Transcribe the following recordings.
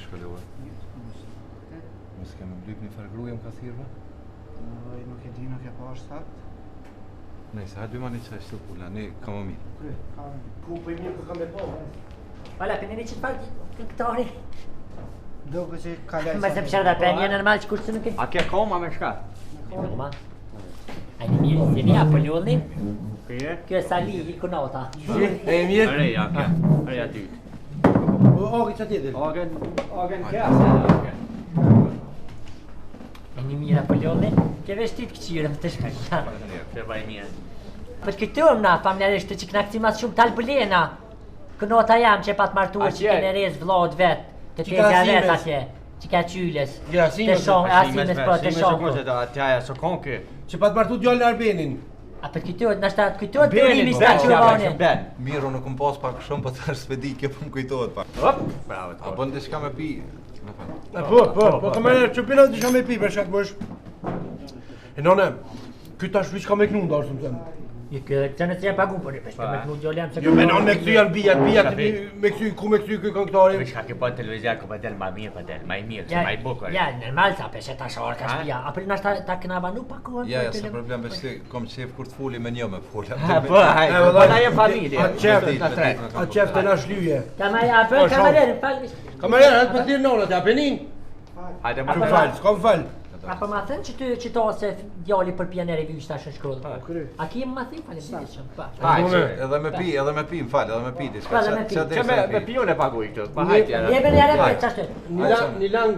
shkallove? Mos kemi lyp një farë gruje më ka thirrë, Oj, nuk e di, nuk e pa është sakt. Nëjse, hajde bëjmë një çaj shtu pula, ne kam më mirë. Kry, ka më mirë. Ku po i mirë, po kam e po. Pala, për një që të farë këngëtari. Do kë që kalaj. Më se pëshërë dhe për një normal që kurse nuk e... A ke koma me shka? Koma? A një mirë, si një, apo lullni? Kje? Kjo e Sali, i kunota. E mirë? Areja, kja. Areja dytë. O, o, që tjetër? Ogen, ogen kja, se ogen. E një mirë, apo lullni? Ke vesh ti të këqyrëm të shkak. Që baj mirë. Po të kujtuam na, familjarisht të që kënaqësi mas shumë t'Albulena. Kunota jam që e pat martuar që Atje. kene res vllaut vet, të Që ka tezja vet Asimes. atje, që ka qyles. Ja, Asimes, Të shon, Asimes po, të shon. Po, të atja, së kon kë. Që pat martu djalin Arbenin. A po të kujtohet, nashta të kujtohet Benin, durimi Ben, sta ja, qurvani. Ben. Mirë, unë nuk më pas pak shumë, po tash s'pe di, kjo po më kujtohet pak. Hop, bravo. A bën diçka me pi? Në fakt. E, po, po, po, kamerer, që pina diçka me pi, për shkak bësh. E none, ky tash veç ka me knu ndarë, më them. Jo, kjo edhe këtë në të pagu, po ne pesë me knu djalë jam se Jo, me non me kthy janë bijat, bijat, me kthy, ku me kthy ky këngëtari? Veç ka ke pa në televizor, ku pa del ma mirë, pa del, ma i mirë, Ja, ma i bukur. Ja, normal sa pesë tash orë ka Ha? shtëpia. Apo nashta ta kena vanu pak kohën. Ja, për ja, se tele- problem veç se kom qef kur të foli me një me fola. Ha, po, hajde, E, po vëllai, na jem familje. A qef, na tre. A qef të na shlyje. Kamar, a Po, bën shumë. kamerer, fal. Kamerer, hajde po thirr nonat, ja penin. Hajde, Më ma fal, s'kam fal. Apo ma thënë që ty që to se djali për pioneri vysh tash në shkollë. Kry. A ki më thënë faleminderit shumë. Pa. Hajde. Edhe me pi, edhe me pi, më fal, edhe me pi diçka. Po, edhe me pi. Qa Që me me pion e paguaj këtë. Pa hajde. ja. Jebe në jare çashtu. Një lang, një lang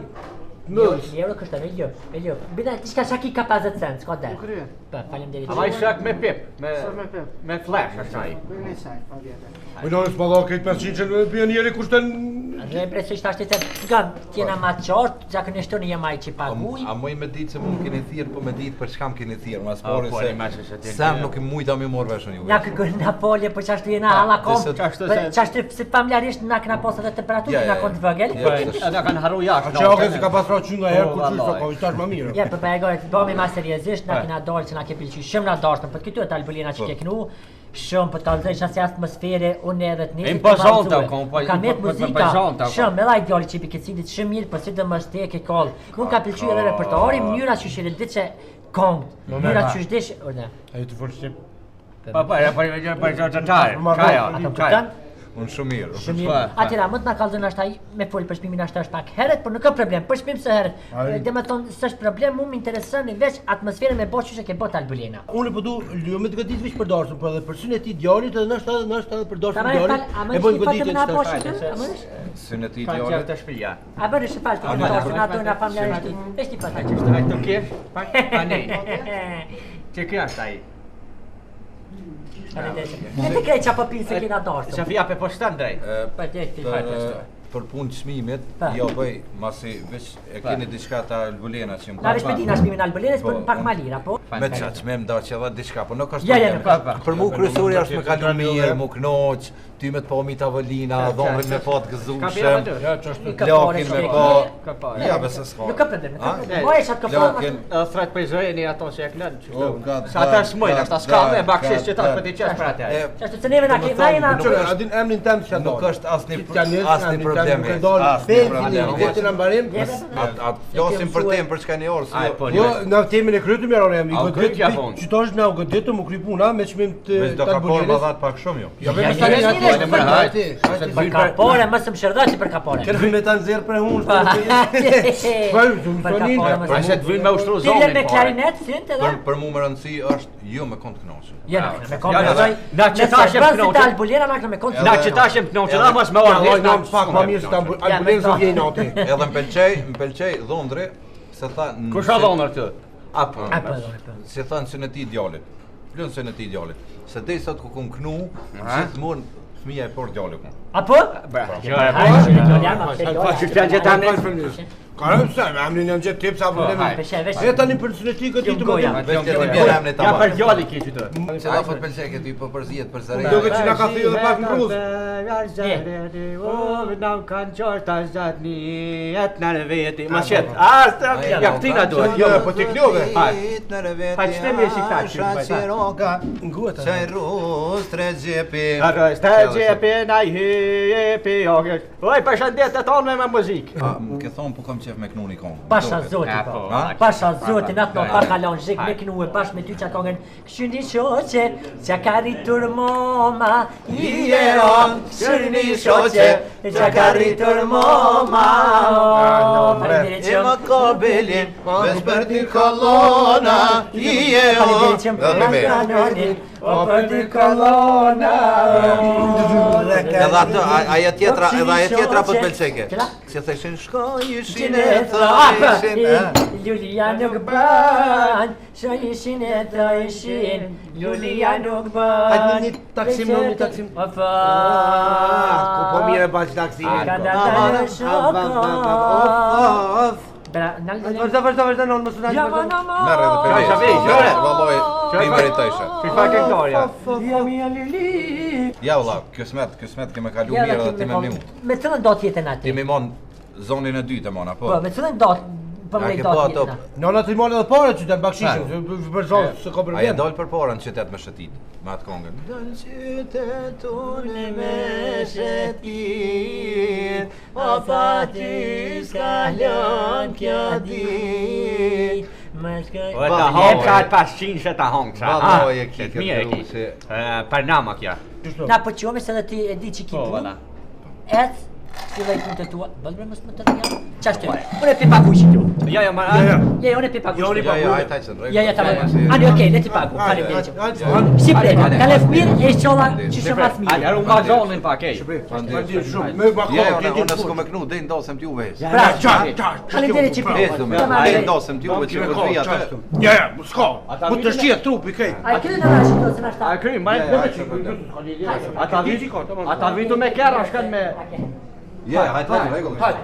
Jo, mëz. një euro kështë me jo, me jo. Bina diçka shaki ka 50 cent, s'ka der. Kry. Po, faleminderit. A vaj shak me pip, me me pip. me flash është ai. Po nonës ma dha krejt 500 që me pioneri kushton Dhe presoj tash të them, nga t'jena ma qartë, zakonisht unë jam ai që paguaj. A muj me ditë se mu më keni thirrë, po me ditë për çka më keni thirrë, mas A, pari po, se një masë se ti- Sam nuk i mujta mi morr vesh unë ju. Na kërkon na folje, po çashtu jena halla kom. Disa- Çashtu Po se- çashtu si familjarisht na kena pas edhe temperaturë, Ja, na ja, ja. kon të vogël. Ja, Po, është- ata kanë harru jashtë. A që okën si ka pas ra që nga herë Po, ku qysh vallai. ka tash më mirë. Ja, po po e gore, bëhemi ma seriozisht, na kena dalë që na ke pëlqy shumë na dashur, po këtu e Albulena që Po. ke knu, shumë po ta lexoj që asaj atmosfere, unë edhe të nisit. Impozante, kom, po, ka met po, po, muzika, impozante, kom. shumë, edhe ai djali që i pikecindit shumë mirë, po sidomos te ke kall. Unë ka pëlqy edhe repertoari, mënyra që shëre diçe këngët, mënyra që dish, urdhë. Ajo të fol shqip. Po po, ja po ja po ja çaj. Po, Çaj. A të Çaj. kupton? Unë shumë mirë. Shumë mirë. Atëra, më të na kallzon ashtu ai me fol për çmimin ashtu është pak herët, por nuk ka problem. Për çmim së herët. Ai. Dhe më thonë s'është problem, mua më intereson veç atmosferën me bë çysh e ke bë Albulena. Unë po du jo me të godit veç për darsën, po edhe për synë e tij djalit edhe ndoshta edhe ndoshta edhe për darsën Tamam, e fal, djalit. a më E bën shti goditjen foto na tash. po shtë? A më është? Synë e tij Kanë qef djalit. të shtëpia. A bëre shë fal, ti darsën ato na familjarisht. Veç ti Ai foto. që është ai të kesh, pak tani. Që kjo është ai? Faleminderit. Ne të krejt çapo pinë se kena darsën. Sofia pe poston drejt. E, Po ti ti. Për, për punë çmimit, Pa. jo bëj, masi veç e keni diçka ta Albulena që më Na veç me dina çmimin Albulenës, Po, por pak ma lira, po. Me qa çmim da që edhe diçka, po nuk është Ja, ja, problem. nuk është. Për mu kryesori është me kalu mirë, mu knoq, ty me të pa mi tavolina, dhomrin me pa të gëzueshëm, Ja, ç'është. Ka pare Lakin që me ke pa. Ka pare. Ja, besë s'ka. Nuk ka problem, nuk ka A? problem. Po e çat ka pare. Lakin, Edhe thret për zërini ato që e këllën, O, ka Sa ata dal, smojnë, ka ata s'ka dal, me bakshish ka që tash dal. po ti qesh për atë. E, Çashtu se neve na Do ke më na thonë, jena nuk Çfarë, është- a din emrin tem s'ka Nuk është asnjë T'ja nis, asnjë emrin tem problem. Nuk e dal. Asnjë problem. Deri në mbarim. A a flasim për temë për çka një orë, si Ai, jo. po, Jo, në temën e kryetëm jaron jam, i A u godit. kryt ja punë. Qytosh na u goditëm, u kry puna me çmim të Veç do ka por më dhat pak shumë jo. Jo, Ja, vetëm ja, tani ja, aty. ja, ja, Hajde, hajde. Për kapore, më së më shërdhasi për kapore. Kërë me ta nxjerr për hunë. Pa. Çfarë, Për mësonin? kapore, më Ai se të vynë me ushtru Ti vjen zonin. me pare. klarinet, synt edhe? Për për mua më rëndësi është jo me kont kënaqur. Jo, na me kon Ja, ja, besoj. na që tash e bën si kënaqur. të Albulena na me kon. Na që tash e kënaqur, Edhe- na mos me orë. Ja, na pak më mirë se ta Albulen s'u vjen nati. Edhe më pëlqej, më pëlqej dhondri se tha në- Kush a dhonër këtë? Apo. A po, po. Se tha në synë e tij djalit. Lën synë e tij djalit. Se deri sot ku kum knu, gjithmonë fëmia e por djalit. Apo? Bra. Jo, e Hajde, po. djalë jam, apo djalë. Që janë gjithë tani? Ka rëmë se, me emrin janë gjithë tip, sa problemi. Peshe, veç. E tani për së ti këtë të Goja. më Veç të ti bjerë emrin Ja tamam. për djali ke që të. Se da po të pëlqej ke ty po përzihet për zërin. Duket që na ka thyer edhe pak në rruz. Ma shet. A, ja këtina duhet. Jo, po ti klove. Pa që mirë si këta që Shaqiroka, Nguhet. Qaj rus tre gjepi. Arrës të gjepi na i hypi Oj, përshëndet të tonë me muzikë. A, më ke thonë po kam qef me knu një kongë. Pasha Duket. zoti E, po. po, Ha? Pasha zoti, natë no Ja, pa kalon zhik me Hajde. knue bashkë me ty qa kongën. Këshyni shoqe, qa ka rritur moma, Je o, këshyni shoqe, qa ka rritur moma. Ah, Faleminderit E shumë. më ka belin, veç për dy kolona, je o. Faleminderit shumë. Dhe me Kanonin, O për dy kolona. Edhe atë, a- ajo tjetra, edhe ajo tjetra po të pëlqeke. Cila? Si theshin shkojshin e Ah, thojshin. po, e. Lulia nuk bën, shojshin e thojshin, Lulia nuk bën. Hajde një taksim, një taksim. Ofa. Ah, ku po mirë e bash taksimin. Ka dalë shoko. Of, of. Bra, nal nal. Vazhdo, vazhdo, vazhdo, non mos u nal. Ja, vazhdo. ma, ma. Merr edhe për Ka vetë. shabi, qyre. Valloj, ti meritojshe. Ky fa këngëtarja. Ja, mia Lili. Ja valla, kësmet, kësmet ke me kalu Ja, mirë dhe edhe ti me me nimu. Me cilën datë jetën aty? Ti me mon zonin e dytë e mona, po. Po, me cilën datë, po Ja, më ke datë po ato- jetën. Nona të marrë edhe para që të bakshishin, për zonë, se ka A je problem. dal përpara në qytet me shëtit, me atë kongën. Dal në qytet unë me shëtit, o pa ty s'ka lon kjo dit. Më shkoj. O ta hong sa pas qinshë ta hong sa. Valloj e ki këtë Mirë e ki. gru, se- E, Për nama kjo. Na po qomi se edhe ti e di që ki Po, punë. valla. Ec, filloj punët e tua. Bëll bre mos më të dhja. Çashtu. Unë e pi pagu që tu. Jo, jo, ma. Jo, jo. Je, unë e pi pagu. Jo, unë i Ja, ja, pagu. ai ta që në Ja, ja, tamam. Ani, okay, le ti pagu. Faleminderit. Hajde, hajde. Si pre, Hajde. ka lef mirë e inshallah që shumë mas Hajde, mirë. unë ma zonin pak, ej. Faleminderit shumë. Me bako, Ja, ja, ti unë di unë s'ko me knu, deri ndosem t'juve. Pra, Qa, qa, Faleminderit që Vezu me, Tamam. deri ndosem t'juve që kur vi atë. Ja, ja, s'ka. Po të shtihet trupi kej. Ai këtë na rash do se na shta. A kry, ma Ja, ja, që problem. Ata vi, ata vitu me kerra shkon me Ja, hajde, hajde, rregull. Hajde.